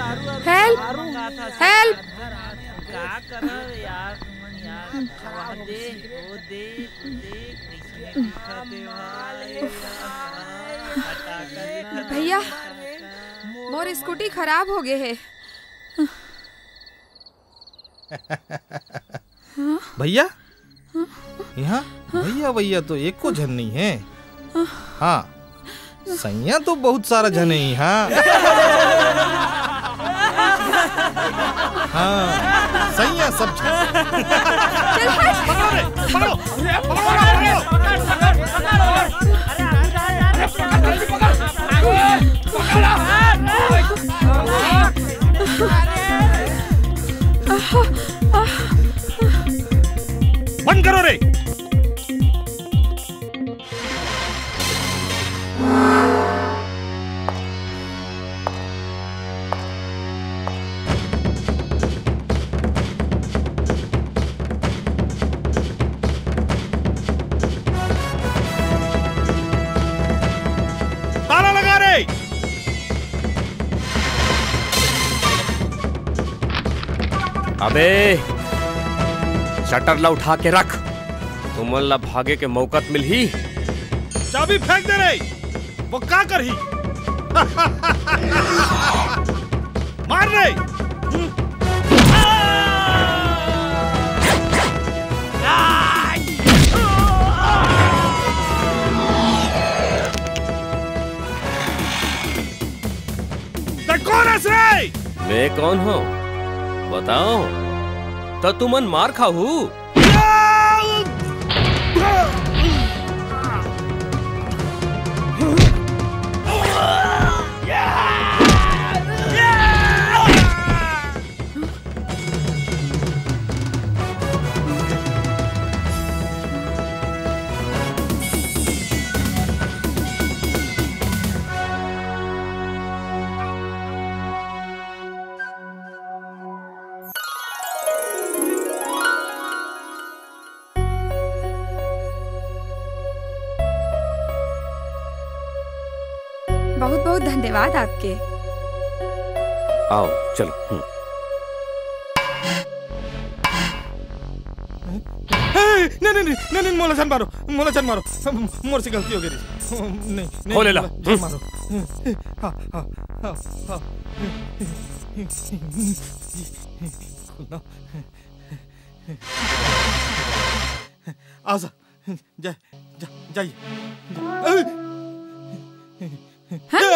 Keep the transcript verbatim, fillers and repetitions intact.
Help! Help! भैया, मोर scooty खराब हो गे हे। भैया, इहाँ भैया भैया तो एको झन नइ हे। हाँ, सैया तो बहुत सारा झन हे इहाँ। हाँ, सैया सब झन। पकड़ो रे, पकड़ो, पकड़ो, पकड़ो। बंद करो रे। ताला लगा रे। अबे, शटर ला उठा के रख, तुमन ला भागे के मौका त मिलही। चाबी फेंक दे रे, वो का करही? मार रे। तैं कोन हस रे? मैं कौन हूँ बताओ, त तुमन मार खाहू। बहुत बहुत धन्यवाद आपके। आओ, चलो। हम्म। ए, नहीं, नहीं, नहीं, नहीं, नहीं, मोला झन मारो, मोला झन मारो, मोर से गलती हो गे रहिस। नहीं, नहीं, खोल एला। मोला झन मारो। हाँ, हाँ, हाँ, हाँ। खोल ना। आ जा, जा, जा, जाइए। हैं?